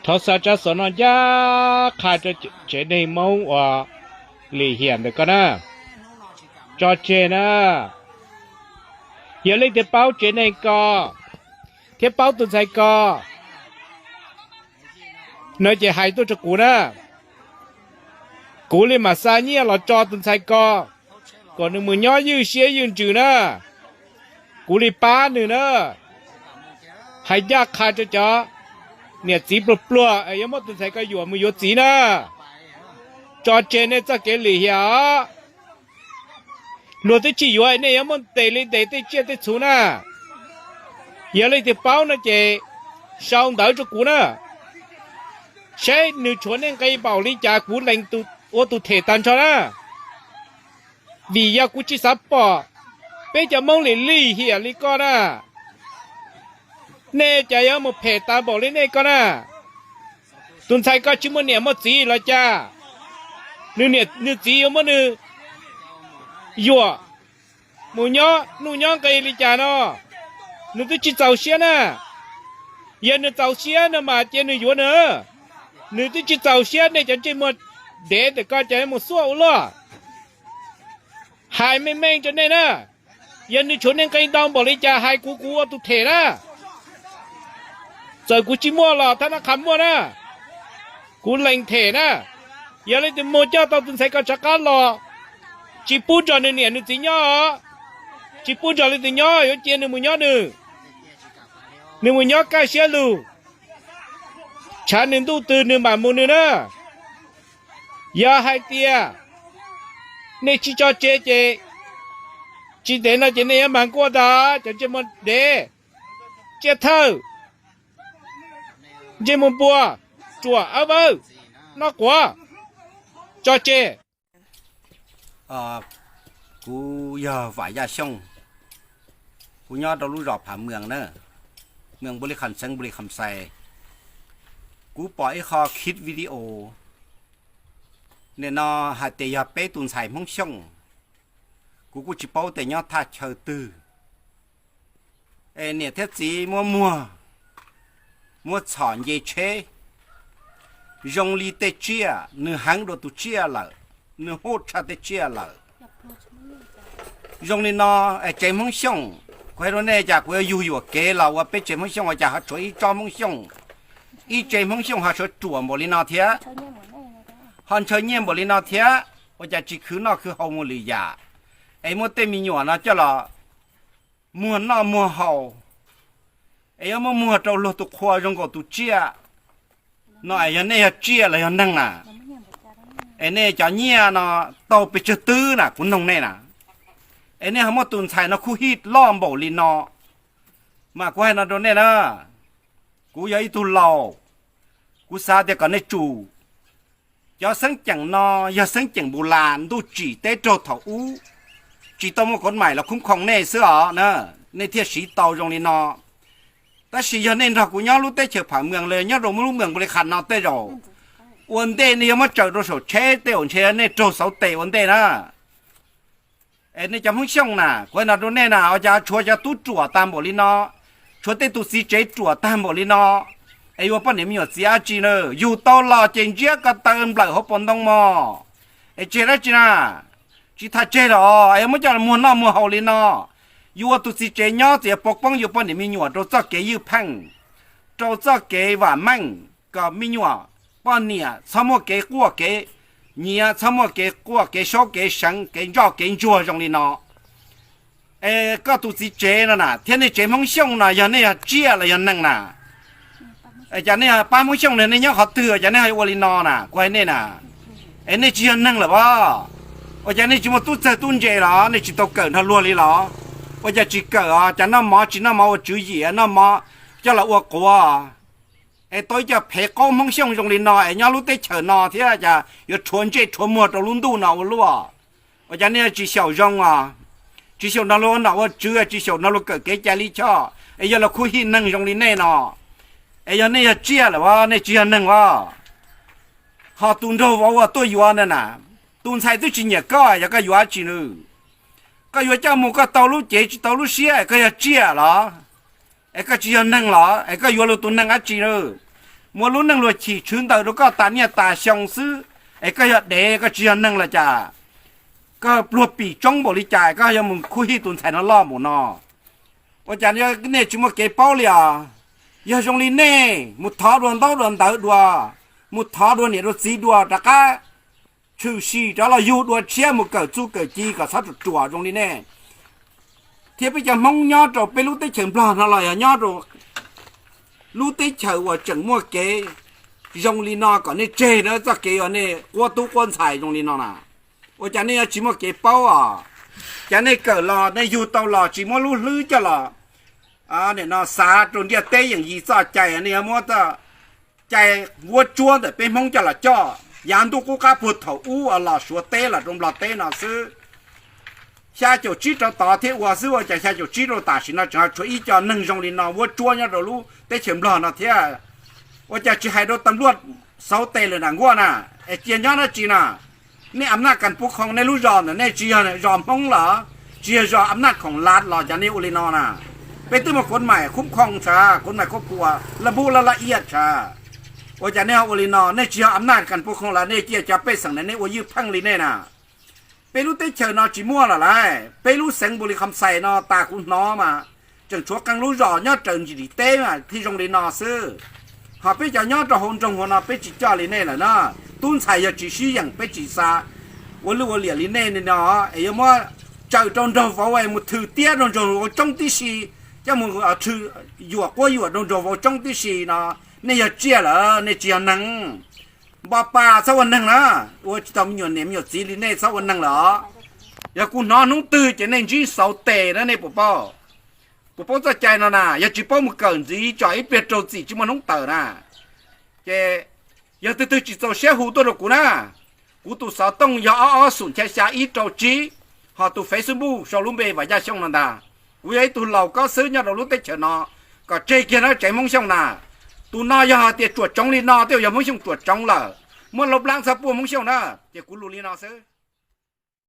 Thov xa tsab xov no ncaj qha rau tsev neeg Hmoob uas lim hiam ntawm koj na, tso tseg na. Yog leej twg paub tsev neeg ko thiab paub tus ntxhais ko no ces hais tuaj rau kuv na. Kuv li mam xa nyiaj los tso tus ntxhais ko kom nws mus nyob ywj siab ywj ntsws na. Kuv li pab nws na. Hais ncaj qha rau cov niam txiv pluag pluag es yuav muab tus ntxhais ko yuam mus yuav txiv na. Tso tseg nej txoj kev lim hiam os. Luag twb tsis yuav nej yuav muab ntes li ntes tej tsiaj tej txhu na. Yog leej twg paub no ces sau ntawv rau kuv na, saib nws tshuav nej nqi npaum li cas kuv lees ua tus them tag nrho na. Vim yog kuv tsis xav pom peb cov Hmoob lim lim hiam li koj na. Nej cas yuav mus phem tas npaum li nej ko na. Tus ntxhais ko tsis muaj niam muaj txiv los cas, nws niam nws txiv yuav muab nws yuam mus nyob nuj nyob nqi li cas no, nws twb tsis txaus siab na. Yog nws txaus siab no mas cia nws yuav nws. Nws twb tsis txaus siab, nej cov ntsej muag dev ntawm ko ces mus xuaj ua luaj. Hais meej meej rau nej na, yog nws tshuav nej nqi ntau npaum li cas hais kuv, kuv ua tus them na. Txawm kuv tsis muaj los thab nab qha muaj na, kuv lees them na. Yog leej twg mus coj tau tus ntxhais ko rov qab los, tsis pub nrog nws niam nws txiv nyob, tsis pub nrog leej twg nyob, yuav cia nws mus nyob nws, nws mus nyob kaj siab lug, tshav nws ntuj twg nws mam mus nws na. Yog hais tias nej tsis tso tseg ces tsis ntev no ces nej yuav mag nkuaj ntag cov ntsej muag dev, tsiaj thawj, ntsej muag npua, ruam awb vawj, noj quav, tso tseg. Kuv yog Vam Yaj Xyooj, kuv nyob rau lub zos Phav Mws na, mws Npu Li Kham Xeev, Npu Li Kham Xais. Kuv pom ib qho khib video nim no hais tias yog peb tus ntxhais Hmoob Xyooj, kuv kuj tsis paub tias nyob thaj chaw twg. Es niam thiab txiv muab muag, muab txhom nce tsheb zoo li tej tsiaj, nws heev dua tus tsiaj lawm, nws huj tshaj tej tsiaj lawm. Zoo li no, es tsev Hmoob Xyooj, kuv hais rau nej cas kuv yuav yug yuam kev los ua peb tsev Hmoob Xyooj ua cas ho tshuav ib tsob Hmoob Xyooj, ib tsev Hmoob Xyooj ho tshuav ruam npaum li no thiab, ho ntshaw nyiaj npaum li no thiab, ua cas tsis khwv noj khwv haus mus lwm yam, es muab tej me nyuam no coj los muag noj muag haus, es yuav muab muag rau luag tus qhua zoo nkaus tus tsiaj no. Es yog nej yog tsiaj los yog neeg na? Es nej cov nyiaj no tau pes tsawg twb na, kuv noog nej na. Es nej ho muab tus ntxhais no khuj hij loj npaum li no. Mas kuv hais no rau nej na, kuv yog ib tug laus, kuv xav tias kom nej tsum. Cov xeeb ceem no yog xeeb ceem Npu Las ntuj tsim teb raug thaum ub, tsis tau muaj kov maim los khoob khoom nej xwb os na, nej thiaj siv tau zoo li no. Tab sis yog nej nrog kuv nyob lub teb chaws Phav Mws los nyob rau lub mws Npu Li Kham no tej zaum ua ntej nej yuav muab tsaws rau saum tsheb tej zaum ntshe nej raug xauv tes ua ntej na. Es nej cov Hmoob Xyooj na, kuv hais no rau nej na, ua cas tshuav cov tub ruam tag npaum li no, tshuav tej tus txiv tsev ruam tag npaum li no, es yuav poj niam me nyuam txiv dab tsi na? Yug tau los ces ntsiab ko taw nplawm hauv paus ntoo mog. Es tseg dab tsi na? Tsis tham tseg los es muab coj los muag noj muag haus li no. Yus ua tus txiv tsev nyob txiv pov poob yus poj niam me nyuam rau txoj kev ywj pheej, rau txoj kev vam meej, kom me nyuam poj niam txhob muaj kev quaj kev nyiav, txhob muaj kev quaj kev saub kev seev kev ntsoj kev ntsuag zoo li no. Es koj tus txiv tsev no na thiab nej tsev Hmoob Xyooj no yog nej yog tsiaj los yog neeg na? Es cas nej pab Hmoob Xyooj no nej nyob qhov twg cas nej ho ua li no na? Kuv hais nej na, es nej tsis yog neeg lawm as. Ua cas nej tsis muaj tub txawg tub ntse los nej tsis tau kawm nrog luag li los? Ua cas tsis kawm os, cas noj mov tsis noj mov ua tswv yim, noj mov coj los ua quav. Es tau ib co phev qaub Hmoob Xyooj zoo li no es nyob lub teb chaws no thiab cas yuav rhuav ntsej rhuav muag rau lub ntuj no ua luaj. Ua cas nej tsis xyaum zoo os? Tsis xyaum nrog luag ua nom ua tswv, tsis xyaum nrog luag kawm kev cai lij choj, es yog luag khuj hij neeg zoo li nej no. Es yog nej yog tsiaj lawm as, nej tsis yog neeg as. Ho tus nraug vauv uas tuaj yuav na na, tus ntxhais twb tsis nyiam koj, yog koj yuav dab tsi na? Koj yuav coj mus koj tau lub cev tsis tau lub siab, koj yog tsiaj los? Es koj tsis yog neeg los? Es koj yuav luag tus neeg dab tsi na? muab lub neej luag chim tshwv ntawm rau koj tas niaj tas xyoo xwb, es koj yog dev, koj tsis yog neeg los cas? Koj pluag pim tsoob npaum li cas koj yuav mus khuj hij tus ntxhais no loj npaum no? Ua cas nej tsis muaj kev paub li os? Yog zoo li nej mus thov dua ntaub dua ntawv dua, mus thov dua niam dua txiv dua rov qab tshwm sim rov los yug dua tshiab mus kawm txuj kawm ci kom txhob ruam ruam zoo li nej. Thiab peb cov Hmoob nyob rau peb lub teb chaws Nplog no los yog nyob rau lub teb chaws uas tseem muaj kev zoo li no kom nej tseg na, txoj kev uas nej quab tub quab ntxhais zoo li no na. Ua cas nej yuav tsis muaj kev paub os? Cas nej kawm los nej yug tau los tsis muab lub hlwb coj los, nim no xav rau ntiaj teb yeem yis txoj cai, nej yuav muab cai vuab tsuab ntawm peb Hmoob coj los coj. Yav ntuj qub qab puag thaum ub los Suav teb los rau Nplog teb no xwb, xya caum tsib rau tod thiab ua xwb, ua cas xya caum tsib rau tam sim no tseem ho tshuav ib co neeg zoo li no vuab tsuab nyob rau lub teb chaws Nplog no thiab? Ua cas tsis hais rau tam luaj xauv tes lawm na, nkuaj na, es cia nyob dab tsi na? Nej a naj kas pub khoo nej lub zos ntawm nej tsis yog zos Hmoob los, tsis yog zos a naj khoom lav los cas nej ua li no na? Peb twb muaj kuv maim khub khoo tshav, kuv maim khub khua la npub la la iaj tshav. Ua cas nej ho ua li no? Nej tsis yog a naj kas pub khoo los nej cia cov pej xeem ntawm nej ua ywj pheej li nej na. Peb lub teb chaws no tsis muaj lawm lauj. Peb lub xeev Npu Li Kham Xais no tas kuv hnov mas tseem tshuav qee lub zos nyob raws ntsis dim teb mas thiaj zoo li no xwb. Ho peb cov nyob rau hauv nroog hauv no peb tsis coj li nej lawm na. Tub ntxhais yog tsis sib yeem peb tsis xa ua lwj ua liam li nej no, es yuav muab tsaws rau nraug vauv mus thwm tiab rau nraug vauv coob tib si, coj mus yuam quab yuam rau nraug vauv coob tib si no. Nej yog tsiaj lawm, nej tsis yog neeg. Npo pa txhob ua neeg na, ua tsis tau me nyuam niam me nyuam txiv li nej txhob ua neeg lawm os. Yog kuv hnov hnub twg ces nej ntsib xauv tes na, nej puas paub? Puas paub txoj cai no na? Yog tsis paub mus kawm ntxiv tso, ib pliag raug txim tsis muaj hnub tawm na. Ces yog tus twg tsis txaus siab hu tuaj rau kuv na, kuv tus xov tooj yog ob ob xoom xya xya ib rau tsib, ho tus Facebook sau lub npe Vam Yaj Xyooj no ntag. Kuv yog ib tug laus kob xwb nyob rau lub teb chaws no, kom tseg kiag na tsev Hmoob Xyooj na. Tus no yog hais tias tsuam tsoov li no twb yog Hmoob Xyooj tsuam tsoov lawm, muab laub plab txhob puaj Hmoob Xyooj na. Ces kuv lus li no xwb.